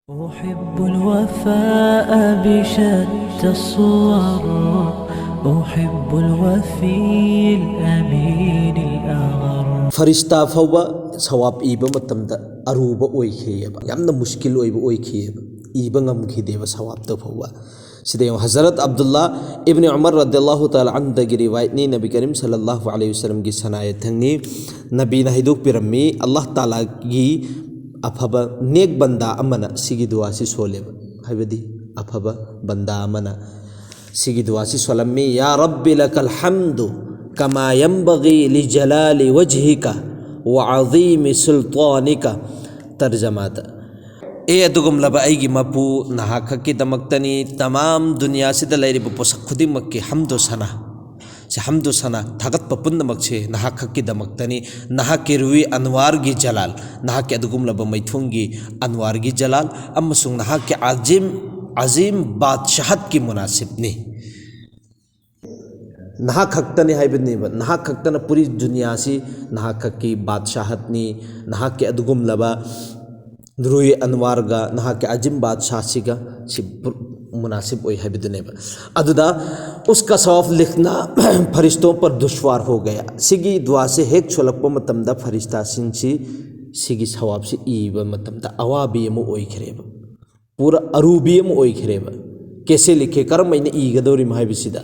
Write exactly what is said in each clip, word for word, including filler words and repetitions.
أحب الوفاء بشتى الصور، أحب الوفي الأمين الأغر. ꯐꯔꯤꯁꯇꯥ ꯐꯥꯎꯕ ꯁꯋꯥꯕ ꯏꯕ ꯃꯇꯝꯗ ꯑꯔꯨꯕ ꯑꯣꯏꯈꯤꯑꯕ, ꯌꯥꯝꯅ ꯃꯨꯁꯀꯤꯜ ꯑꯣꯏꯕ ꯑꯣꯏꯈꯤꯑꯕ, ꯏꯕ ꯉꯝꯈꯤꯗꯦꯕ ꯁꯋꯥꯕꯇ ꯐꯥꯎꯕ꯫ ꯁꯤꯗ ꯌꯦꯡꯉꯨ, ꯍꯖꯔꯠ ꯑꯕꯗꯨꯜꯂꯥ ꯏꯕꯅꯤ ꯎꯃꯔ ꯔꯗꯤꯌꯜꯂꯥꯍꯨ ꯇꯥꯂꯥ ꯑꯟꯍꯨꯗꯒꯤ ꯔꯤꯋꯥꯌꯠꯅꯤ, ꯅꯕꯤ ꯀꯔꯤꯝ ꯁꯜꯂꯜꯂꯥꯍꯨ ꯑꯂꯩꯍꯤ ꯋꯁꯜꯂꯝꯒꯤ ꯁꯅꯥꯌꯠ ꯊꯪꯅꯤ, ꯅꯕꯤꯅ ꯍꯥꯏꯗꯣꯛꯄꯤꯔꯝꯃꯤ, ꯑꯜꯂꯥꯍ ꯇꯥꯂꯥꯒꯤ ꯑꯐꯕ ꯅꯦꯛ ꯕꯟꯗꯥ ꯑꯃꯅ ꯁꯤꯒꯤ ꯗꯨꯋꯥꯁꯤ ꯁꯣꯜꯂꯦꯕ, ꯍꯥꯏꯕꯗꯤ ꯑꯐꯕ ꯕꯟꯗꯥ ꯑꯃꯅ ꯁꯤꯒꯤ ꯗꯨꯋꯥꯁꯤ ꯁꯣꯜꯂꯝꯃꯤ, "ꯌꯥ ꯔꯕꯤ ꯂꯀꯜ ꯍꯝꯗꯨ ꯀꯃꯥ ꯌꯝꯕꯒꯤ ꯂꯤꯖꯂꯥꯂꯤ ꯋꯖꯍꯤꯀ ꯋ ꯑꯖꯤꯃꯤ ꯁꯨꯜꯇꯥꯅꯤꯀ"꯫ ꯇꯔꯖꯃꯥꯗ, "ꯑꯦ ꯑꯗꯨꯒꯨꯝꯂꯕ ꯑꯩꯒꯤ ꯃꯄꯨ, ꯅꯍꯥꯛ ꯈꯛꯀꯤꯗꯃꯛꯇꯅꯤ ꯇꯃꯥꯝ ꯗꯨꯅꯤꯌꯥꯁꯤꯗ ꯂꯩꯔꯤꯕ ꯄꯣꯠꯁꯛ ꯈꯨꯗꯤꯡꯃꯛꯀꯤ ꯍꯝꯗꯣ ꯁꯅꯥ, ꯁꯤ ꯍꯝꯗꯣ ꯁꯅꯥ, ꯊꯥꯒꯠꯄ ꯄꯨꯝꯅꯃꯛꯁꯦ ꯅꯍꯥꯛ ꯈꯛꯀꯤꯗꯃꯛꯇꯅꯤ, ꯅꯍꯥꯛꯀꯤ ꯔꯨꯏ ꯑꯟꯋꯥꯔꯒꯤ ꯖꯂꯥꯜ, ꯅꯍꯥꯛꯀꯤ ꯑꯗꯨꯒꯨꯝꯂꯕ ꯃꯩꯊꯣꯡꯒꯤ ꯑꯟꯋꯥꯔꯒꯤ ꯖꯂꯥꯜ, ꯑꯃꯁꯨꯡ ꯅꯍꯥꯛꯀꯤ ꯑꯖꯤꯝ, ꯑꯖꯤꯝ ꯕꯥꯗꯁꯥꯍꯠꯀꯤ ꯃꯨꯅꯥꯁꯤꯕꯅꯤ꯫ ꯅꯍꯥꯛ ꯈꯛꯇꯅꯤ ꯍꯥꯏꯕꯅꯦꯕ, ꯅꯍꯥꯛ ꯈꯛꯇꯅ ꯄꯨꯔꯤ ꯗꯨꯅꯤꯌꯥꯁꯤ ꯅꯍꯥꯛ ꯈꯛꯀꯤ ꯕꯥꯗꯁꯥꯍꯠꯅꯤ, ꯅꯍꯥꯛꯀꯤ ꯑꯗꯨꯒꯨꯝꯂꯕ ꯔꯨꯏ ꯑꯟꯋꯥꯔꯒ ꯅꯍꯥꯛꯀꯤ ꯑꯖꯤꯝ ꯕꯥꯗꯁꯥꯍꯁꯤꯒ ꯁꯤ ꯄꯨ-, ꯃꯨꯅꯥꯁꯤꯕ ꯑꯣꯏ ꯍꯥꯏꯕꯗꯨꯅꯦꯕ꯫ ꯑꯗꯨꯗ "ꯎꯁꯀꯥ ꯁꯋꯥꯕ ꯂꯤꯈꯅꯥ ꯐꯔꯤꯁꯇꯣ ꯄꯔ ꯗꯨꯁꯋꯥꯔ ꯍꯣ ꯒꯌꯥ"꯫ ꯁꯤꯒꯤ ꯗꯨꯋꯥꯁꯦ ꯍꯦꯛ ꯁꯣꯜꯂꯛꯄ ꯃꯇꯝꯗ ꯐꯔꯤꯁꯇꯥꯁꯤꯡꯁꯤ ꯁꯤꯒꯤ ꯁꯋꯥꯕꯁꯤ ꯏꯕ ꯃꯇꯝꯗ ꯑꯋꯥꯕꯤ ꯑꯃ ꯑꯣꯏꯈ꯭ꯔꯦꯕ, ꯄꯨꯔꯥ ꯑꯔꯨꯕꯤ ꯑꯃ ꯑꯣꯏꯈ꯭ꯔꯦꯕ꯫ ꯀꯦꯁꯦ ꯂꯤꯈꯦ, ꯀꯔꯝꯍꯥꯏꯅ ꯏꯒꯗꯧꯔꯤꯃꯣ ꯍꯥꯏꯕꯁꯤꯗ꯫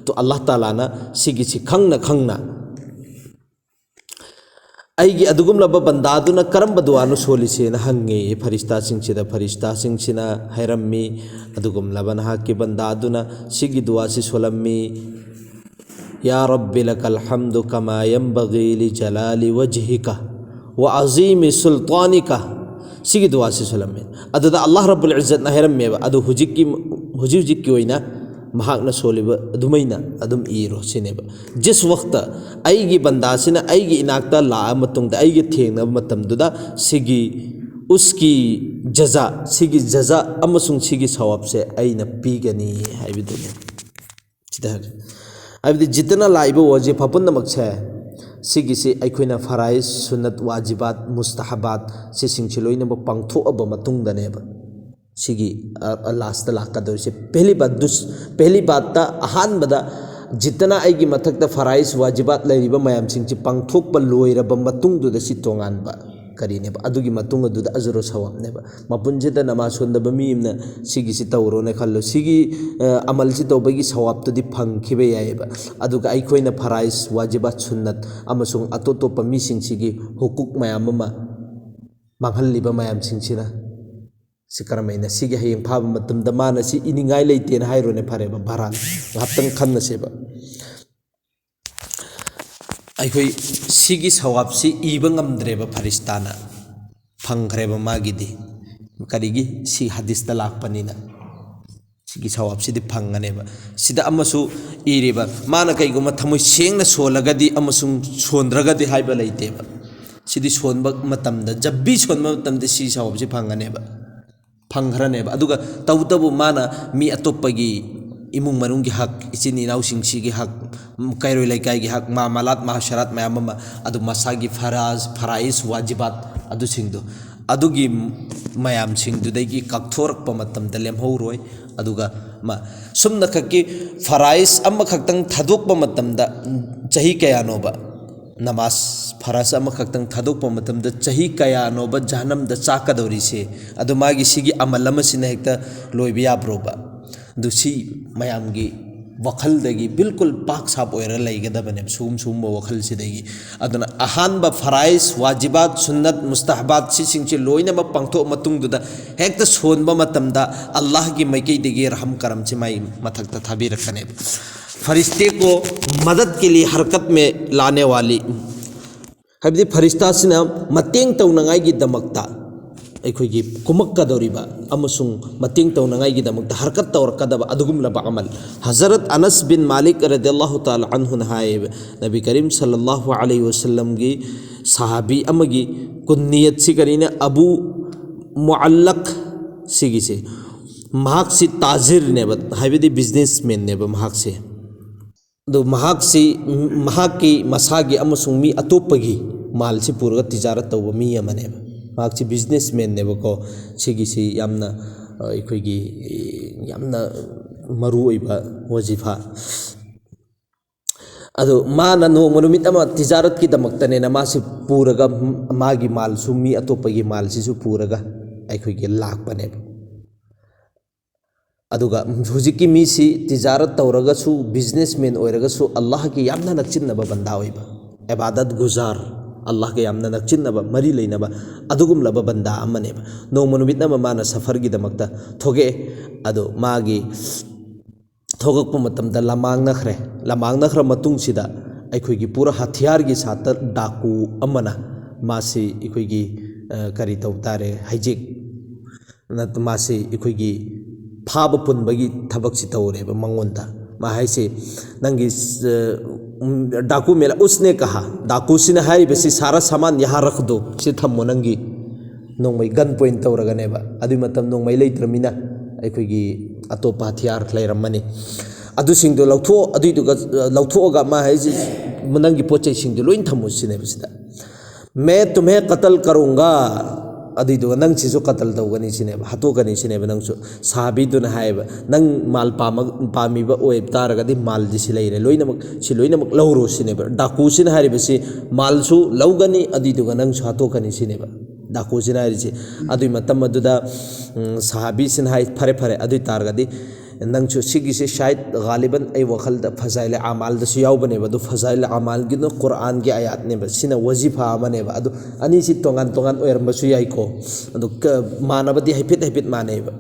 ꯇꯣ ꯑꯜꯂꯥꯍ ꯇꯥꯂꯥꯅ ꯁꯤꯒꯤꯁꯤ ꯈꯪꯅ ꯈꯪꯅ ꯑꯩꯒꯤ ꯑꯗꯨꯒꯨꯝꯂꯕ ꯕꯟꯗꯥꯗꯨꯅ ꯀꯔꯝꯕ ꯗꯨꯋꯥꯅꯣ ꯁꯣꯜꯂꯤꯁꯦꯅ ꯍꯪꯉꯦ ꯐꯔꯤꯁꯇꯥꯁꯤꯡꯁꯤꯗ꯫ ꯐꯔꯤꯁꯇꯥꯁꯤꯡꯁꯤꯅ ꯍꯥꯏꯔꯝꯃꯤ, "ꯑꯗꯨꯒꯨꯝꯂꯕ ꯅꯍꯥꯛꯀꯤ ꯕꯟꯗꯥꯗꯨꯅ ꯁꯤꯒꯤ ꯗꯨꯋꯥꯁꯤ ꯁꯣꯜꯂꯝꯃꯤ, ꯌꯥ ꯔꯕꯤ ꯂꯀꯜ ꯍꯝꯗꯨ ꯀꯃꯥ ꯌꯝꯕꯒꯤ ꯂꯤꯖꯂꯥꯂꯤ ꯋꯖꯍꯤꯀ ꯋ ꯑꯖꯤꯃꯤ ꯁꯨꯜꯇꯥꯅꯤꯀ"꯫ ꯁꯤꯒꯤ ꯗꯨꯋꯥꯁꯤ ꯁꯣꯜꯂꯝꯃꯤ꯫ ꯑꯗꯨꯗ ꯑꯜꯂꯥꯍ ꯔꯕꯨꯜ ꯏꯖꯠꯅ ꯍꯥꯏꯔꯝꯃꯦꯕ, "ꯑꯗꯨ ꯍꯧꯖꯤꯛꯀꯤ, ꯍꯧꯖꯤꯛ ꯍꯧꯖꯤꯛꯀꯤ ꯑꯣꯏꯅ ꯃꯍꯥꯛꯅ ꯁꯣꯜꯂꯤꯕ ꯑꯗꯨꯃꯥꯏꯅ ꯑꯗꯨꯝ ꯏꯔꯣ" ꯁꯤꯅꯦꯕ꯫ ꯖꯤꯁ ꯋꯛꯇ ꯑꯩꯒꯤ ꯕꯟꯗꯥꯁꯤꯅ ꯑꯩꯒꯤ ꯏꯅꯥꯛꯇ ꯂꯥꯛꯑ ꯃꯇꯨꯡꯗ, ꯑꯩꯒ ꯊꯦꯡꯅꯕ ꯃꯇꯝꯗꯨꯗ, ꯁꯤꯒꯤ ꯎꯁꯀꯤ ꯖꯖꯥ, ꯁꯤꯒꯤ ꯖꯖꯥ ꯑꯃꯁꯨꯡ ꯁꯤꯒꯤ ꯁꯋꯥꯕꯁꯦ ꯑꯩꯅ ꯄꯤꯒꯅꯤ ꯍꯥꯏꯕꯗꯨꯅꯤ꯫ ꯁꯤꯗ ꯍꯥꯏꯔꯦ꯫ ꯍꯥꯏꯕꯗꯤ ꯖꯤꯠꯇꯅ ꯂꯥꯛꯏꯕ ꯋꯥꯖꯤꯐꯥ ꯄꯨꯝꯅꯃꯛꯁꯦ, ꯁꯤꯒꯤꯁꯤ ꯑꯩꯈꯣꯏꯅ ꯐꯔꯥꯏꯖ, ꯁꯨꯟꯅꯠ, ꯋꯥꯖꯤꯕꯥꯠ, ꯃꯨꯁꯇꯍꯥꯕꯥꯠ, ꯁꯤꯁꯤꯡꯁꯤ ꯂꯣꯏꯅꯃꯛ ꯄꯥꯡꯊꯣꯛꯑꯕ ꯃꯇꯨꯡꯗꯅꯦꯕ꯫ ꯁꯤꯒꯤ ꯂꯥꯁꯇ ꯂꯥꯛꯀꯗꯧꯔꯤꯁꯦ ꯄꯦꯍꯂꯤ ꯕꯥꯠ ꯗꯨꯁ ꯄꯦꯍꯂꯤ ꯕꯥꯠꯇ ꯑꯍꯥꯟꯕꯗ ꯖꯤꯠꯇꯅ ꯑꯩꯒꯤ ꯃꯊꯛꯇ ꯐꯔꯥꯏꯁ ꯋꯥꯖꯤꯕꯥꯠ ꯂꯩꯔꯤꯕ ꯃꯌꯥꯝꯁꯤꯡꯁꯤ ꯄꯥꯡꯊꯣꯛꯄ ꯂꯣꯏꯔꯕ ꯃꯇꯨꯡꯗꯨꯗ ꯁꯤ ꯇꯣꯉꯥꯟꯕ ꯀꯔꯤꯅꯦꯕ? ꯑꯗꯨꯒꯤ ꯃꯇꯨꯡ ꯑꯗꯨꯗ ꯑꯖꯔꯣ ꯁꯋꯥꯕꯅꯦꯕ꯫ ꯃꯄꯨꯟꯁꯤꯗ ꯅꯃꯥꯖ ꯁꯣꯟꯗꯕ ꯃꯤ ꯑꯃꯅ ꯁꯤꯒꯤꯁꯤ ꯇꯧꯔꯣꯅ ꯈꯜꯂꯣ, ꯁꯤꯒꯤ ꯑ, ꯑꯃꯜꯁꯤ ꯇꯧꯕꯒꯤ ꯁꯋꯥꯕꯇꯨꯗꯤ ꯐꯪꯈꯤꯕ ꯌꯥꯏꯑꯕ꯫ ꯑꯗꯨꯒ ꯑꯩꯈꯣꯏꯅ ꯐꯔꯥꯏꯁ ꯋꯥꯖꯤꯕꯥꯠ ꯁꯨꯟꯅꯠ ꯑꯃꯁꯨꯡ ꯑꯇꯣꯞ ꯑꯇꯣꯞꯄ ꯃꯤꯁꯤꯡꯁꯤꯒꯤ ꯍꯨꯀꯨꯛ ꯃꯌꯥꯝ ꯑꯃ ꯃꯥꯡꯍꯜꯂꯤꯕ ꯃꯌꯥꯝꯁꯤꯡꯁꯤꯅ ꯁꯤ ꯀꯔꯝꯍꯥꯏꯅ? ꯁꯤꯒꯤ ꯍꯌꯦꯡ ꯐꯥꯕ ꯃꯇꯝꯗ ꯃꯥꯅ ꯁꯤ ꯏꯅꯤꯡꯉꯥꯏ ꯂꯩꯇꯦꯅ ꯍꯥꯏꯔꯣꯅꯦ꯫ ꯐꯔꯦꯕ, ꯚꯥꯔꯥꯟ ꯉꯥꯏꯍꯥꯛꯇꯪ ꯈꯟꯅꯁꯦꯕ꯫ ꯑꯩꯈꯣꯏ ꯁꯤꯒꯤ ꯁꯋꯥꯕꯁꯤ ꯏꯕ ꯉꯝꯗ꯭ꯔꯦꯕ ꯐꯔꯤꯁꯇꯥꯅ, ꯐꯪꯈ꯭ꯔꯦꯕ ꯃꯥꯒꯤꯗꯤ꯫ ꯀꯔꯤꯒꯤ? ꯁꯤ ꯍꯗꯤꯁꯇ ꯂꯥꯛꯄꯅꯤꯅ ꯁꯤꯒꯤ ꯁꯋꯥꯕꯁꯤꯗꯤ ꯐꯪꯒꯅꯦꯕ꯫ ꯁꯤꯗ ꯑꯃꯁꯨ ꯏꯔꯤꯕ, ꯃꯥꯅ ꯀꯩꯒꯨꯝꯕ ꯊꯃꯣꯏ ꯁꯦꯡꯅ ꯁꯣꯜꯂꯒꯗꯤ ꯑꯃꯁꯨꯡ ꯁꯣꯟꯗ꯭ꯔꯒꯗꯤ ꯍꯥꯏꯕ ꯂꯩꯇꯦꯕ꯫ ꯁꯤꯗꯤ ꯁꯣꯟꯕ ꯃꯇꯝꯗ, ꯖꯕꯤ ꯁꯣꯟꯕ ꯃꯇꯝꯗ ꯁꯤ ꯁꯋꯥꯕꯁꯤ ꯐꯪꯒꯅꯦꯕ, ꯐꯪꯈ꯭ꯔꯅꯦꯕ꯫ ꯑꯗꯨꯒ ꯇꯧꯕꯇꯕꯨ ꯃꯥꯅ ꯃꯤ ꯑꯇꯣꯞꯄꯒꯤ ꯏꯃꯨꯡ ꯃꯅꯨꯡꯒꯤ ꯍꯛ, ꯏꯆꯤꯟ ꯏꯅꯥꯎꯁꯤꯡꯁꯤꯒꯤ ꯍꯛ, ꯀꯩꯔꯣꯏ ꯂꯩꯀꯥꯏꯒꯤ ꯍꯛ, ꯃꯥꯃꯂꯥꯠ ꯃꯍꯥꯁꯔꯥꯠ ꯃꯌꯥꯝ ꯑꯃ, ꯑꯗꯨ ꯃꯁꯥꯒꯤ ꯐꯔꯥꯖ, ꯐꯔꯥꯏꯁ, ꯋꯥꯖꯤꯕꯥꯠ ꯑꯗꯨꯁꯤꯡꯗꯣ, ꯑꯗꯨꯒꯤ ꯃꯌꯥꯝꯁꯤꯡꯗꯨꯗꯒꯤ ꯀꯛꯊꯣꯔꯛꯄ ꯃꯇꯝꯗ ꯂꯦꯝꯍꯧꯔꯣꯏ꯫ ꯑꯗꯨꯒ ꯃ-, ꯁꯨꯝꯅꯈꯛꯀꯤ ꯐꯔꯥꯏꯁ ꯑꯃꯈꯛꯇꯪ ꯊꯥꯗꯣꯛꯄ ꯃꯇꯝꯗ ꯆꯍꯤ ꯀꯌꯥꯅꯣꯕ? ꯅꯃꯥꯖ ꯐꯔꯥꯏꯁ ꯑꯃꯈꯛꯇꯪ ꯊꯥꯗꯣꯛꯄ ꯃꯇꯝꯗ ꯆꯍꯤ ꯀꯌꯥꯅꯣꯕ ꯖꯍꯟꯅꯝꯗ ꯆꯥꯛꯀꯗꯧꯔꯤꯁꯦ? ꯑꯗꯨ ꯃꯥꯒꯤ ꯁꯤꯒꯤ ꯑꯃꯜ ꯑꯃꯁꯤꯅ ꯍꯦꯛꯇ ꯂꯣꯏꯕ ꯌꯥꯕ꯭ꯔꯣꯕ? ꯑꯗꯨ ꯁꯤ ꯃꯌꯥꯝꯒꯤ ꯋꯥꯈꯜꯗꯒꯤ ꯕꯤꯜꯀꯨꯜ ꯄꯥꯛ ꯁꯥꯞ ꯑꯣꯏꯔꯒ ꯂꯩꯒꯗꯕꯅꯦꯕ, ꯁꯤꯒꯨꯝ-, ꯁꯤꯒꯨꯝꯕ ꯋꯥꯈꯜꯁꯤꯗꯒꯤ꯫ ꯑꯗꯨꯅ ꯑꯍꯥꯟꯕ ꯐꯔꯥꯏꯁ, ꯋꯥꯖꯤꯕꯥꯠ, ꯁꯨꯟꯅꯠ, ꯃꯨꯁꯇꯍꯕꯥꯠ ꯁꯤꯁꯤꯡꯁꯦ ꯂꯣꯏꯅꯃꯛ ꯄꯥꯡꯊꯣꯛꯑ ꯃꯇꯨꯡꯗꯨꯗ ꯍꯦꯛꯇ ꯁꯣꯟꯕ ꯃꯇꯝꯗ ꯑꯜꯂꯥꯍꯒꯤ ꯃꯥꯏꯀꯩꯗꯒꯤ ꯔꯍꯝ ꯀꯔꯝꯁꯤ ꯃꯥꯏ ꯃꯊꯛꯇ ꯊꯥꯕꯤꯔꯛꯀꯅꯦꯕ꯫ ꯐꯔꯤꯁꯇꯦ ꯀꯣ ꯃꯗꯠ ꯀꯦ ꯂꯤꯌꯦ ꯍꯔꯀꯠ ꯃꯦ ꯂꯥꯅꯦ ꯋꯥꯂꯤ, ꯍꯥꯏꯕꯗꯤ ꯐꯔꯤꯁꯇꯥꯁꯤꯅ ꯃꯇꯦꯡ ꯇꯧꯅꯉꯥꯏꯒꯤꯗꯃꯛꯇ ꯑꯩꯈꯣꯏꯒꯤ ꯀꯨꯝꯃꯛꯀꯗꯧꯔꯤꯕ ꯑꯃꯁꯨꯡ ꯃꯇꯦꯡ ꯇꯧꯅꯉꯥꯏꯒꯤꯗꯃꯛꯇ ꯍꯔꯀꯠ ꯇꯧꯔꯛꯀꯗꯕ ꯑꯗꯨꯒꯨꯝꯂꯕ ꯑꯃꯜ꯫ ꯍꯖꯔꯠ ꯑꯅꯁ ꯕꯤꯟ ꯃꯥꯂꯤꯛ ꯔꯗꯤꯌꯜꯂꯥꯍꯨ ꯇꯥꯂꯥ ꯑꯟꯍꯨꯅ ꯍꯥꯏꯌꯦꯕ, ꯅꯕꯤ ꯀꯔꯤꯝ ꯁꯜꯂꯜꯂꯥꯍꯨ ꯑꯂꯩꯍꯤ ꯋꯁꯜꯂꯝꯒꯤ ꯁꯍꯥꯕꯤ ꯑꯃꯒꯤ ꯀꯨꯟꯅꯤꯌꯠꯁꯤ ꯀꯔꯤꯅ? ꯑꯕꯨ ꯃꯨꯑꯜꯂꯛ ꯁꯤꯒꯤꯁꯦ, ꯃꯍꯥꯛꯁꯤ ꯇꯥꯖꯤꯔꯅꯦꯕ, ꯍꯥꯏꯕꯗꯤ ꯕꯤꯖꯤꯅꯦꯁꯃꯦꯟꯅꯦꯕ ꯃꯍꯥꯛꯁꯦ꯫ ꯑꯗꯨ ꯃꯍꯥꯛꯁꯤ, ꯃꯍꯥꯛꯀꯤ ꯃꯁꯥꯒꯤ ꯑꯃꯁꯨꯡ ꯃꯤ ꯑꯇꯣꯞꯄꯒꯤ ꯃꯥꯜꯁꯤ ꯄꯨꯔꯒ ꯇꯤꯖꯥꯔꯠ ꯇꯧꯕ ꯃꯤ ꯑꯃꯅꯦꯕ꯫ ꯃꯍꯥꯛꯁꯤ ꯕꯤꯖꯤꯅꯦꯁꯃꯦꯟꯅꯦꯕꯀꯣ꯫ ꯁꯤꯒꯤꯁꯤ ꯌꯥꯝꯅ ꯑꯩꯈꯣꯏꯒꯤ ꯌꯥꯝꯅ ꯃꯔꯨ ꯑꯣꯏꯕ ꯋꯥꯖꯤꯐꯥ꯫ ꯑꯗꯨ ꯃꯥꯅ ꯅꯣꯡꯃ ꯅꯨꯃꯤꯠ ꯑꯃ ꯇꯤꯖꯥꯔꯠꯀꯤꯗꯃꯛꯇꯅꯦꯅ ꯃꯥꯁꯤ ꯄꯨꯔꯒ, ꯃꯥꯒꯤ ꯃꯥꯜꯁꯨ ꯃꯤ ꯑꯇꯣꯞꯄꯒꯤ ꯃꯥꯜꯁꯤꯁꯨ ꯄꯨꯔꯒ ꯑꯩꯈꯣꯏꯒꯤ ꯂꯥꯛꯄꯅꯦꯕ꯫ ꯑꯗꯨꯒ ꯍꯧꯖꯤꯛꯀꯤ ꯃꯤꯁꯤ ꯇꯤꯖꯥꯔꯠ ꯇꯧꯔꯒꯁꯨ, ꯕꯤꯖꯤꯅꯦꯁꯃꯦꯟ ꯑꯣꯏꯔꯒꯁꯨ, ꯑꯜꯂꯥꯍꯒꯤ ꯌꯥꯝꯅ ꯅꯛꯆꯤꯟꯅꯕ ꯕꯟꯗꯥ ꯑꯣꯏꯕ, ꯏꯕꯥꯗꯠ ꯒꯨꯖꯥꯔ, ꯑꯜꯂꯥꯍꯒ ꯌꯥꯝꯅ ꯅꯛꯆꯤꯟꯅꯕ, ꯃꯔꯤ ꯂꯩꯅꯕ ꯑꯗꯨꯒꯨꯝꯂꯕ ꯕꯟꯗꯥ ꯑꯃꯅꯦꯕ꯫ ꯅꯣꯡꯃ ꯅꯨꯃꯤꯠ ꯑꯃ ꯃꯥꯅ ꯁꯐꯔꯒꯤꯗꯃꯛꯇ ꯊꯣꯛꯂꯛꯑꯦ꯫ ꯑꯗꯣ ꯃꯥꯒꯤ ꯊꯣꯛꯂꯛꯄ ꯃꯇꯝꯗ ꯂꯃꯥꯡꯅꯈ꯭ꯔꯦ꯫ ꯂꯃꯥꯡꯅꯈ꯭ꯔ ꯃꯇꯨꯡꯁꯤꯗ ꯑꯩꯈꯣꯏꯒꯤ ꯄꯨꯔꯥ ꯍꯊꯤꯌꯥꯔꯒꯤ ꯁꯥꯠꯇ ꯗꯥꯀꯨ ꯑꯃꯅ ꯃꯥꯁꯤ ꯑꯩꯈꯣꯏꯒꯤ, ꯑ, ꯀꯔꯤ ꯇꯧ ꯇꯥꯔꯦ, ꯍꯥꯏꯖꯦꯛ ꯅꯠ-, ꯃꯥꯁꯤ ꯑꯩꯈꯣꯏꯒꯤ ꯐꯥꯕ ꯄꯨꯟꯕꯒꯤ ꯊꯕꯛꯁꯤ ꯇꯧꯔꯦꯕ ꯃꯉꯣꯟꯗ꯫ ꯃꯥ ꯍꯥꯏꯁꯤ, "ꯅꯪꯒꯤ, ꯑ, ꯎꯝ, ꯗꯥꯀꯨ ꯃꯦꯂꯥ ꯎꯁꯅꯦ ꯀꯍꯥ", ꯗꯥꯀꯨꯁꯤꯅ ꯍꯥꯏꯔꯤꯕꯁꯤ, "ꯁꯥꯔꯥ ꯁꯥꯃꯥꯟ ꯌꯍꯥ ꯔꯈ ꯗꯣ, ꯁꯤ ꯊꯝꯃꯣ ꯅꯪꯒꯤ", ꯅꯣꯡꯃꯩ ꯒꯟ ꯄꯣꯏꯟ ꯇꯧꯔꯒꯅꯦꯕ꯫ ꯑꯗꯨꯏ ꯃꯇꯝ ꯅꯣꯡꯃꯩ ꯂꯩꯇ꯭ꯔꯃꯤꯅ ꯑꯩꯈꯣꯏꯒꯤ ꯑꯇꯣꯞꯄ ꯍꯊꯤꯌꯥꯔ ꯂꯩꯔꯝꯃꯅꯤ꯫ ꯑꯗꯨꯁꯤꯡꯗꯣ ꯂꯧꯊꯣꯛ-, ꯑꯗꯨꯏꯗꯨꯒ, ꯑ, ꯂꯧꯊꯣꯛꯑꯒ ꯃꯥ ꯍꯥꯏꯁꯤ, "ꯅꯪꯒꯤ ꯄꯣꯠ ꯆꯩꯁꯤꯡꯗꯣ ꯂꯣꯏ ꯊꯝꯃꯨ" ꯁꯤꯅꯦꯕ ꯁꯤꯗ꯫ "ꯃꯦ ꯇꯨꯝꯍꯦ ꯀꯇꯜ ꯀꯔꯨꯡꯒ", ꯑꯗꯨꯏꯗꯨꯒ "ꯅꯪꯁꯤꯁꯨ ꯀꯇꯜ ꯇꯧꯒꯅꯤ" ꯁꯤꯅꯦꯕ, "ꯍꯥꯠꯇꯣꯛꯀꯅꯤ" ꯁꯤꯅꯦꯕ꯫ "ꯅꯪꯁꯨ ꯁꯍꯥꯕꯤꯗꯨꯅ ꯍꯥꯏꯌꯦꯕ, ꯅꯪ ꯃꯥꯜ ꯄꯥꯝꯃ-, ꯄꯥꯝꯃꯤꯕ ꯑꯣꯏꯕ ꯇꯥꯔꯒꯗꯤ ꯃꯥꯜꯗꯤ ꯁꯤ ꯂꯩꯔꯦ, ꯂꯣꯏꯅꯃꯛ, ꯁꯤ ꯂꯣꯏꯅꯃꯛ ꯂꯧꯔꯣ" ꯁꯤꯅꯦꯕ꯫ ꯗꯥꯀꯨꯁꯤꯅ ꯍꯥꯏꯔꯤꯕꯁꯤ ꯃꯥꯜꯁꯨ ꯂꯧꯒꯅꯤ, ꯑꯗꯨꯏꯗꯨꯒ ꯅꯪꯁꯨ ꯍꯥꯠꯇꯣꯛꯀꯅꯤ ꯁꯤꯅꯦꯕ ꯗꯥꯀꯨꯁꯤꯅ ꯍꯥꯏꯔꯤꯁꯤ꯫ ꯑꯗꯨꯏ ꯃꯇꯝ ꯑꯗꯨꯗ, ꯎꯝ, ꯁꯍꯥꯕꯤꯁꯤꯅ ꯍꯥꯏ, "ꯐꯔꯦ, ꯐꯔꯦ, ꯑꯗꯨꯏ ꯇꯥꯔꯒꯗꯤ ꯅꯪꯁꯨ ꯁꯤꯒꯤꯁꯦ ꯁꯥꯏꯠ ꯒꯥꯂꯤꯕꯟ ꯑꯩ ꯋꯥꯈꯜꯗ ꯐꯖꯥꯏꯜ ꯑꯃꯥꯜꯗꯁꯨ ꯌꯥꯎꯕꯅꯦꯕ, ꯑꯗꯨ ꯐꯖꯥꯏꯜ ꯑꯃꯥꯜꯒꯤꯗꯨꯅ ꯀꯨꯔꯥꯟꯒꯤ ꯑꯥꯌꯥꯠꯅꯦꯕ, ꯁꯤꯅ ꯋꯥꯖꯤꯐꯥ ꯑꯃꯅꯦꯕ꯫ ꯑꯗꯨ ꯑꯅꯤꯁꯤ ꯇꯣꯉꯥꯟ ꯇꯣꯉꯥꯟ ꯑꯣꯏꯔꯝꯕꯁꯨ ꯌꯥꯏꯀꯣ, ꯑꯗꯨ ꯀ-, ꯃꯥꯟꯅꯕꯗꯤ ꯍꯥꯏꯐꯦꯠ ꯍꯥꯏꯐꯦꯠ ꯃꯥꯟꯅꯩꯕ꯫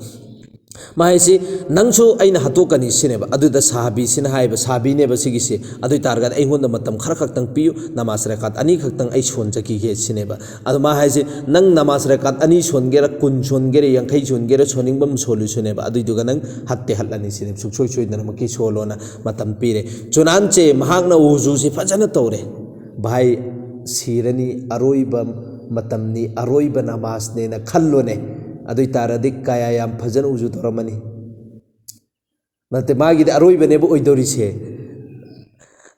ꯃꯥ ꯍꯥꯏꯁꯤ, "ꯅꯪꯁꯨ ꯑꯩꯅ ꯍꯥꯠꯇꯣꯛꯀꯅꯤ" ꯁꯤꯅꯦꯕ꯫ ꯑꯗꯨꯗ ꯁꯍꯥꯕꯤꯁꯤꯅ ꯍꯥꯏꯕ, ꯁꯍꯥꯕꯤꯅꯦꯕ ꯁꯤꯒꯤꯁꯤ, "ꯑꯗꯨ ꯑꯣꯏ ꯇꯥꯔꯒꯗꯤ ꯑꯩꯉꯣꯟꯗ ꯃꯇꯝ ꯈꯔ ꯈꯛꯇꯪ ꯄꯤꯌꯨ, ꯅꯃꯥꯖ ꯔꯀꯥꯠ ꯑꯅꯤ ꯈꯛꯇꯪ ꯑꯩ ꯁꯣꯟꯖꯈꯤꯒꯦ" ꯁꯤꯅꯦꯕ꯫ ꯑꯗꯣ ꯃꯥ ꯍꯥꯏꯁꯦ, "ꯅꯪ ꯅꯃꯥꯖ ꯔꯀꯥꯠ ꯑꯅꯤ ꯁꯣꯟꯒꯦꯔꯥ, ꯀꯨꯟ ꯁꯣꯟꯒꯦꯔꯥ, ꯌꯥꯡꯈꯩ ꯁꯣꯟꯒꯦꯔꯥ, ꯁꯣꯟꯅꯤꯡꯕ ꯑꯃ ꯁꯣꯜꯂꯨ" ꯁꯤꯅꯦꯕ꯫ ꯑꯗꯨꯏꯗꯨꯒ ꯅꯪ ꯍꯠꯇꯦ ꯍꯠꯂꯅꯤ ꯁꯤꯅꯦꯕ, ꯁꯨꯡꯁꯣꯏ ꯁꯣꯏꯗꯅꯃꯛꯀꯤ ꯁꯣꯜꯂꯣꯅ ꯃꯇꯝ ꯄꯤꯔꯦ꯫ ꯆꯨꯅꯥꯟꯆꯦ ꯃꯍꯥꯛꯅ ꯋꯨꯖꯨꯁꯤ ꯐꯖꯅ ꯇꯧꯔꯦ꯫ ꯚꯥꯏ, ꯁꯤꯔꯅꯤ, ꯑꯔꯣꯏꯕ ꯃꯇꯝꯅꯤ, ꯑꯔꯣꯏꯕ ꯅꯃꯥꯖꯅꯦꯅ ꯈꯜꯂꯣꯅꯦ꯫ ꯑꯗꯨ ꯑꯣꯏ ꯇꯥꯔꯗꯤ ꯀꯌꯥ ꯌꯥꯝ ꯐꯖꯅ ꯎꯖꯨ ꯇꯧꯔꯝꯃꯅꯤ꯫ ꯅꯠꯇꯦ, ꯃꯥꯒꯤꯗꯤ ꯑꯔꯣꯏꯕꯅꯦꯕ ꯑꯣꯏꯗꯧꯔꯤꯁꯦ꯫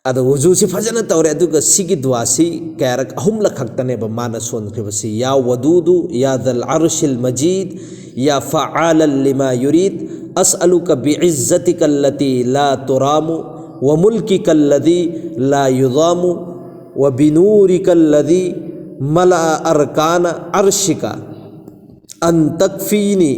ꯑꯗꯣ ꯎꯖꯨꯁꯤ ꯐꯖꯅ ꯇꯧꯔꯦ, ꯑꯗꯨꯒ ꯁꯤꯒꯤ ꯗꯨꯋꯥꯁꯤ ꯀꯌꯥꯔꯛ, ꯑꯍꯨꯝꯂꯛ ꯈꯛꯇꯅꯦꯕ ꯃꯥꯅ ꯁꯣꯟꯈ꯭ꯔꯤꯕꯁꯤ: "ꯌꯥ ꯋꯗꯨꯗꯨ, ꯌꯥ ꯗꯜ ꯑꯔꯁꯤꯜ ꯃꯖꯤꯗ, يا فعالا لما يريد، أسألك بعزتك التي لا ترام، وملكك الذي لا يضام، وبنورك الذي ملأ أركان عرشك، أن تكفيني،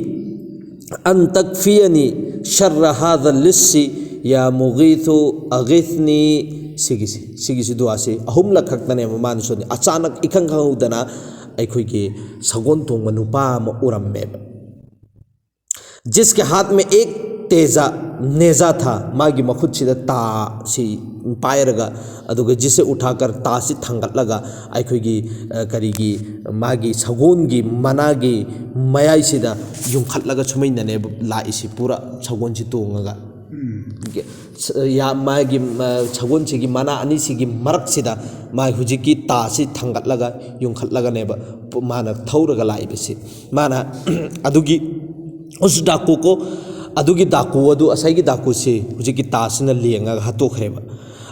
أن تكفيني شر هذا اللص، يا مغيث أغثني. ꯁꯤꯒꯤꯁꯤ ꯁꯤꯒꯤꯁꯤ ꯗꯨꯋꯥꯁꯤ ꯑꯍꯨꯝꯂꯛ ꯈꯛꯇꯅꯦꯕ ꯃꯥꯅ ꯁꯣꯟꯅꯤ꯫ ꯑꯆꯥꯅꯛ ꯏꯈꯪ ꯈꯪꯍꯧꯗꯅ ꯑꯩꯈꯣꯏꯒꯤ ꯁꯒꯣꯜ ꯇꯣꯡꯕ ꯅꯨꯄꯥ ꯑꯃ ꯎꯔꯝꯃꯦꯕ꯫ ꯖꯤꯁꯀꯦ ꯍꯥꯠ ꯃꯦ ꯑꯦꯛ ꯇꯦꯖꯥ ꯅꯦꯖꯥ ꯊꯥ, ꯃꯥꯒꯤ ꯃꯈꯨꯠꯁꯤꯗ ꯇꯥꯁꯤ ꯄꯥꯏꯔꯒ, ꯑꯗꯨꯒ ꯖꯤꯁꯦ ꯎꯊꯥꯀꯔ, ꯇꯥꯁꯤ ꯊꯥꯡꯒꯠꯂꯒ ꯑꯩꯈꯣꯏꯒꯤ, ꯑ, ꯀꯔꯤꯒꯤ, ꯃꯥꯒꯤ ꯁꯒꯣꯜꯒꯤ ꯃꯅꯥꯒꯤ ꯃꯌꯥꯏꯁꯤꯗ ꯌꯨꯡꯈꯠꯂꯒ ꯁꯨꯃꯥꯏꯅꯅꯦꯕ ꯂꯥꯛꯏꯁꯤ, ꯄꯨꯔꯥ ꯁꯒꯣꯜꯁꯤ ꯇꯣꯡꯉꯒ꯫ ꯁ-, ꯌꯥ-, ꯃꯥꯒꯤ, ꯃ-, ꯁꯒꯣꯜꯁꯤꯒꯤ ꯃꯅꯥ ꯑꯅꯤꯁꯤꯒꯤ ꯃꯔꯛꯁꯤꯗ ꯃꯥ ꯍꯧꯖꯤꯛꯀꯤ ꯇꯥꯁꯤ ꯊꯥꯡꯒꯠꯂꯒ ꯌꯨꯡꯈꯠꯂꯒꯅꯦꯕ ꯄꯨ-, ꯃꯥꯅ ꯊꯧꯔꯒ ꯂꯥꯛꯏꯕꯁꯤ꯫ ꯃꯥꯅ ꯑꯗꯨꯒꯤ ꯎꯁ ꯗꯥꯀꯨ ꯀꯣ, ꯑꯗꯨꯒꯤ ꯗꯥꯀꯨ ꯑꯗꯨ, ꯉꯁꯥꯏꯒꯤ ꯗꯥꯀꯨꯁꯤ ꯍꯧꯖꯤꯛꯀꯤ ꯇꯥꯁꯤꯅ ꯂꯦꯡꯉꯒ ꯍꯥꯠꯇꯣꯛꯈ꯭ꯔꯦꯕ꯫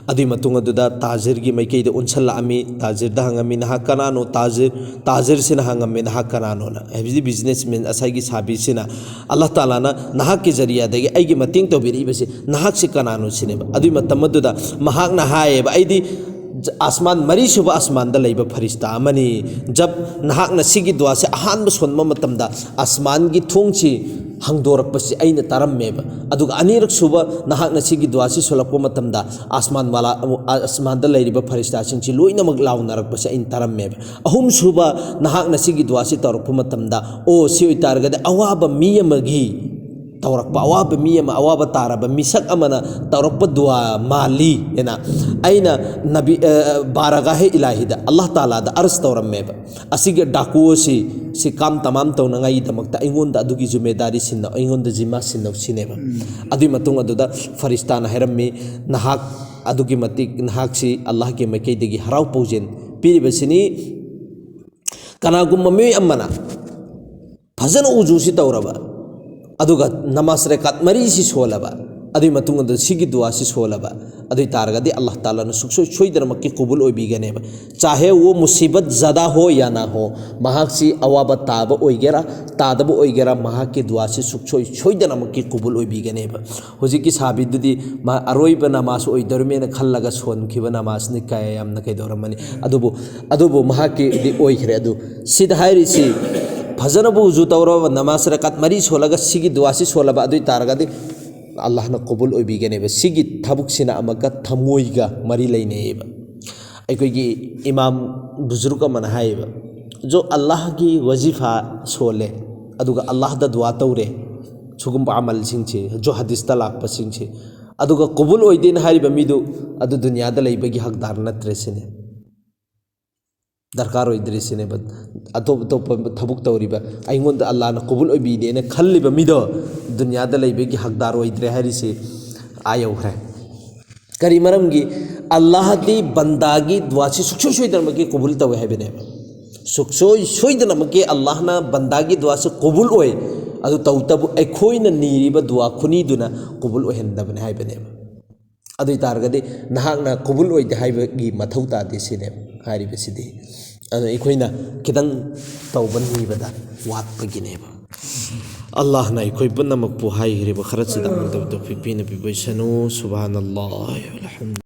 ꯑꯗꯨꯒꯤ ꯃꯇꯨꯡ ꯑꯗꯨꯗ ꯇꯥꯖꯤꯔꯒꯤ ꯃꯥꯏꯀꯩꯗ ꯑꯣꯟꯁꯜꯂꯛꯑꯝꯃꯤ꯫ ꯇꯥꯖꯤꯔꯗ ꯍꯪꯉꯝꯃꯤ, "ꯅꯍꯥꯛ ꯀꯅꯥꯅꯣ?" ꯇꯥꯖꯤꯔ, ꯇꯥꯖꯤꯔꯁꯤꯅ ꯍꯪꯉꯝꯃꯤ, "ꯅꯍꯥꯛ ꯀꯅꯥꯅꯣꯅ?" ꯍꯥꯏꯕꯗꯤ ꯕꯤꯖꯤꯅꯦꯁꯃꯦꯟ, ꯉꯁꯥꯏꯒꯤ ꯁꯥꯕꯤꯁꯤꯅ, "ꯑꯜꯂꯥꯍ ꯇꯥꯂꯥꯅ ꯅꯍꯥꯛꯀꯤ ꯖꯔꯤꯌꯥꯗꯒꯤ ꯑꯩꯒꯤ ꯃꯇꯦꯡ ꯇꯧꯕꯤꯔꯛꯏꯕꯁꯤ ꯅꯍꯥꯛꯁꯤ ꯀꯅꯥꯅꯣ?" ꯁꯤꯅꯦꯕ꯫ ꯑꯗꯨꯒꯤ ꯃꯇꯝ ꯑꯗꯨꯗ ꯃꯍꯥꯛꯅ ꯍꯥꯏꯌꯦꯕ, "ꯑꯩꯗꯤ ꯑꯁꯃꯥꯟ, ꯃꯔꯤꯁꯨꯕ ꯑꯁꯃꯥꯟꯗ ꯂꯩꯕ ꯐꯔꯤꯁꯇꯥ ꯑꯃꯅꯤ꯫ ꯖꯕ ꯅꯍꯥꯛꯅ ꯁꯤꯒꯤ ꯗꯨꯋꯥꯁꯦ ꯑꯍꯥꯟꯕ ꯁꯣꯟꯕ ꯃꯇꯝꯗ ꯑꯁꯃꯥꯟꯒꯤ ꯊꯣꯡꯁꯤ ꯍꯥꯡꯗꯣꯔꯛꯄꯁꯤ ꯑꯩꯅ ꯇꯥꯔꯝꯃꯦꯕ꯫ ꯑꯗꯨꯒ ꯑꯅꯤꯔꯛ ꯁꯨꯕ ꯅꯍꯥꯛꯅ ꯁꯤꯒꯤ ꯗꯨꯋꯥꯁꯤ ꯁꯣꯜꯂꯛꯄ ꯃꯇꯝꯗ ꯑꯁꯃꯥꯟ ꯋꯥꯂꯥ, ꯑꯁꯃꯥꯟꯗ ꯂꯩꯔꯤꯕ ꯐꯔꯤꯁꯇꯥꯁꯤꯡꯁꯤ ꯂꯣꯏꯅꯃꯛ ꯂꯥꯎꯅꯔꯛꯄꯁꯦ ꯑꯩꯅ ꯇꯥꯔꯝꯃꯦꯕ꯫ ꯑꯍꯨꯝ ꯁꯨꯕ ꯅꯍꯥꯛꯅ ꯁꯤꯒꯤ ꯗꯨꯋꯥꯁꯤ ꯇꯧꯔꯛꯄ ꯃꯇꯝꯗ, ꯑꯣ, ꯁꯤ ꯑꯣꯏꯇꯥꯔꯒꯗꯤ ꯑꯋꯥꯕ ꯃꯤ ꯑꯃꯒꯤ ꯇꯧꯔꯛꯄ, ꯑꯋꯥꯕ ꯃꯤ ꯑꯃ, ꯑꯋꯥꯕ ꯇꯥꯔꯕ ꯃꯤꯁꯛ ꯑꯃꯅ ꯇꯧꯔꯛꯄ ꯗꯨꯋꯥ ꯃꯥꯜꯂꯤ" ꯍꯥꯏꯅ ꯑꯩꯅ ꯅꯕꯤ, ꯑ, ꯕꯥꯔꯒꯥꯍꯦ ꯏꯂꯥꯍꯤꯗ, ꯑꯜꯂꯥꯍ ꯇꯥꯂꯥꯗ ꯑꯔꯖ ꯇꯧꯔꯝꯃꯦꯕ꯫ ꯑꯁꯤꯒꯤ ꯗꯥꯀꯨ ꯑꯁꯤ, ꯁꯤ ꯀꯥꯝ ꯇꯃꯥꯝ ꯇꯧꯅꯉꯥꯏꯒꯤꯗꯃꯛꯇ ꯑꯩꯉꯣꯟꯗ ꯑꯗꯨꯒꯤ ꯖꯨꯃꯦꯗꯥꯔꯤ ꯁꯤꯟꯅꯧ, ꯑꯩꯉꯣꯟꯗ ꯖꯤꯃꯥ ꯁꯤꯟꯅꯧ ꯁꯤꯅꯦꯕ꯫ ꯑꯗꯨꯒꯤ ꯃꯇꯨꯡ ꯑꯗꯨꯗ ꯐꯔꯤꯁꯇꯥꯅ ꯍꯥꯏꯔꯝꯃꯤ, "ꯅꯍꯥꯛ ꯑꯗꯨꯛꯀꯤ ꯃꯇꯤꯛ, ꯅꯍꯥꯛꯁꯤ ꯑꯜꯂꯥꯍꯒꯤ ꯃꯥꯏꯀꯩꯗꯒꯤ ꯍꯔꯥꯎ ꯄꯥꯎꯖꯦꯜ ꯄꯤꯔꯤꯕꯁꯤꯅꯤ꯫ ꯀꯅꯥꯒꯨꯝꯕ ꯃꯤꯑꯣꯏ ꯑꯃꯅ ꯐꯖꯅ ꯎꯖꯨꯁꯤ ꯇꯧꯔꯕ, ꯑꯗꯨꯒ ꯅꯃꯥꯖ ꯔꯦꯀꯥꯠ ꯃꯔꯤꯁꯤ ꯁꯣꯜꯂꯕ, ꯑꯗꯨꯒꯤ ꯃꯇꯨꯡꯗ ꯁꯤꯒꯤ ꯗꯨꯋꯥꯁꯤ ꯁꯣꯜꯂꯕ, ꯑꯗꯨ ꯑꯣꯏ ꯇꯥꯔꯒꯗꯤ ꯑꯜꯂꯥꯍ ꯇꯥꯂꯥꯅ ꯁꯨꯡꯁꯣꯏ ꯁꯣꯏꯗꯅꯃꯛꯀꯤ ꯀꯨꯕꯨꯜ ꯑꯣꯏꯕꯤꯒꯅꯦꯕ꯫ ꯆꯥꯍꯦ ꯋꯣ ꯃꯨꯁꯤꯕꯠ ꯖꯗꯥ ꯍꯣ ꯌꯥ ꯅꯥ ꯍꯣ, ꯃꯍꯥꯛꯁꯤ ꯑꯋꯥꯕ ꯇꯥꯕ ꯑꯣꯏꯒꯦꯔꯥ ꯇꯥꯗꯕ ꯑꯣꯏꯒꯦꯔꯥ, ꯃꯍꯥꯛꯀꯤ ꯗꯨꯋꯥꯁꯤ ꯁꯨꯡꯁꯣꯏ ꯁꯣꯏꯗꯅꯃꯛꯀꯤ ꯀꯨꯕꯨꯜ ꯑꯣꯏꯕꯤꯒꯅꯦꯕ꯫ ꯍꯧꯖꯤꯛꯀꯤ ꯁꯥꯕꯤꯗꯨꯗꯤ ꯃꯥ ꯑꯔꯣꯏꯕ ꯅꯃꯥꯖ ꯑꯣꯏꯗꯧꯔꯤꯃꯦꯅ ꯈꯜꯂꯒ ꯁꯣꯟꯈꯤꯕ ꯅꯃꯥꯖꯅꯤ, ꯀꯌꯥ ꯌꯥꯝꯅ ꯀꯩꯗꯧꯔꯝꯃꯅꯤ꯫ ꯑꯗꯨꯕꯨ ꯑꯗꯨꯕꯨ ꯃꯍꯥꯛꯀꯤꯗꯤ ꯑꯣꯏꯈ꯭ꯔꯦ꯫ ꯑꯗꯨ ꯁꯤꯗ ꯍꯥꯏꯔꯤꯁꯤ, ꯐꯖꯅꯕꯨ ꯎꯖꯨ ꯇꯧꯔꯕ, ꯅꯃꯥꯖ ꯔꯀꯥꯠ ꯃꯔꯤ ꯁꯣꯜꯂꯒ ꯁꯤꯒꯤ ꯗꯨꯋꯥꯁꯤ ꯁꯣꯜꯂꯕ, ꯑꯗꯨ ꯑꯣꯏ ꯇꯥꯔꯒꯗꯤ ꯑꯜꯂꯥꯍꯅ ꯀꯨꯕꯨꯜ ꯑꯣꯏꯕꯤꯒꯅꯦꯕ꯫ ꯁꯤꯒꯤ ꯊꯕꯛꯁꯤꯅ ꯑꯃꯨꯛꯀ ꯊꯃꯣꯏꯒ ꯃꯔꯤ ꯂꯩꯅꯩꯌꯦꯕ꯫ ꯑꯩꯈꯣꯏꯒꯤ ꯏꯃꯥꯝ ꯕꯨꯖꯨꯔꯨꯛ ꯑꯃꯅ ꯍꯥꯏꯌꯦꯕ, "ꯖꯣ ꯑꯜꯂꯥꯍꯒꯤ ꯋꯥꯖꯤꯐꯥ ꯁꯣꯜꯂꯦ, ꯑꯗꯨꯒ ꯑꯜꯂꯥꯍꯗ ꯗꯨꯋꯥ ꯇꯧꯔꯦ, ꯁꯤꯒꯨꯝꯕ ꯑꯃꯜꯁꯤꯡꯁꯦ, ꯖꯣ ꯍꯗꯤꯁꯇ ꯂꯥꯛꯄꯁꯤꯡꯁꯦ, ꯑꯗꯨꯒ ꯀꯨꯕꯨꯜ ꯑꯣꯏꯗꯦꯅ ꯍꯥꯏꯔꯤꯕ ꯃꯤꯗꯨ, ꯑꯗꯨ ꯗꯨꯅꯤꯌꯥꯗ ꯂꯩꯕꯒꯤ ꯍꯛꯗꯥꯔ ꯅꯠꯇ꯭ꯔꯦ ꯁꯤꯅꯦ, ꯗꯔꯀꯥꯔ ꯑꯣꯏꯗ꯭ꯔꯦ ꯁꯤꯅꯦꯕ꯫ ꯑꯇꯣꯞ ꯑꯇꯣꯞꯄ ꯊꯕꯛ ꯇꯧꯔꯤꯕ, ꯑꯩꯉꯣꯟꯗ ꯑꯜꯂꯥꯍꯅ ꯀꯨꯕꯨꯜ ꯑꯣꯏꯕꯤꯗꯦꯅ ꯈꯜꯂꯤꯕ ꯃꯤꯗꯣ ꯗꯨꯅꯤꯌꯥꯗ ꯂꯩꯕꯒꯤ ꯍꯛꯗꯥꯔ ꯑꯣꯏꯗ꯭ꯔꯦ ꯍꯥꯏꯔꯤꯁꯤ ꯑꯥ ꯌꯧꯈ꯭ꯔꯦ"꯫ ꯀꯔꯤ ꯃꯔꯝꯒꯤ? ꯑꯜꯂꯥꯍꯗꯤ ꯕꯟꯗꯥꯒꯤ ꯗꯨꯋꯥꯁꯤ ꯁꯨꯡꯁꯣꯏ ꯁꯣꯏꯗꯅꯃꯛꯀꯤ ꯀꯨꯕꯨꯜ ꯇꯧꯋꯦ ꯍꯥꯏꯕꯅꯦꯕ꯫ ꯁꯨꯡꯁꯣꯏ ꯁꯣꯏꯗꯅꯃꯛꯀꯤ ꯑꯜꯂꯥꯍꯅ ꯕꯟꯗꯥꯒꯤ ꯗꯨꯋꯥꯁꯤ ꯀꯨꯕꯨꯜ ꯑꯣꯏ꯫ ꯑꯗꯨ ꯇꯧꯕꯇꯕꯨ ꯑꯩꯈꯣꯏꯅ ꯅꯤꯔꯤꯕ ꯗꯨꯋꯥ ꯈꯨꯅꯤꯗꯨꯅ ꯀꯨꯕꯨꯜ ꯑꯣꯏꯍꯟꯗꯕꯅꯤ ꯍꯥꯏꯕꯅꯦꯕ꯫ ꯑꯗꯨ ꯑꯣꯏ ꯇꯥꯔꯒꯗꯤ ꯅꯍꯥꯛꯅ ꯀꯨꯕꯨꯜ ꯑꯣꯏꯗꯦ ꯍꯥꯏꯕꯒꯤ ꯃꯊꯧ ꯇꯥꯗꯦ ꯁꯤꯅꯦꯕ ꯍꯥꯏꯔꯤꯕꯁꯤꯗꯤ꯫ ꯑꯗꯨꯅ ꯑꯩꯈꯣꯏꯅ ꯈꯤꯇꯪ ꯇꯧꯕ ꯅꯤꯕꯗ ꯋꯥꯠꯄꯒꯤꯅꯦꯕ꯫ ꯑꯜꯂꯥꯍꯅ ꯑꯩꯈꯣꯏ ꯄꯨꯝꯅꯃꯛꯄꯨ ꯍꯥꯏꯈ꯭ꯔꯤꯕ ꯈꯔꯁꯤꯗ ꯑꯃꯨꯛꯇ ꯇꯧꯐꯤꯛ ꯄꯤꯅ ꯄꯤꯕꯤꯁꯅꯨ꯫ ꯁꯨꯕꯍꯥꯅꯜꯂꯥꯍ ꯋꯜꯍꯝꯗꯨꯂꯤꯜꯂꯥꯍ꯫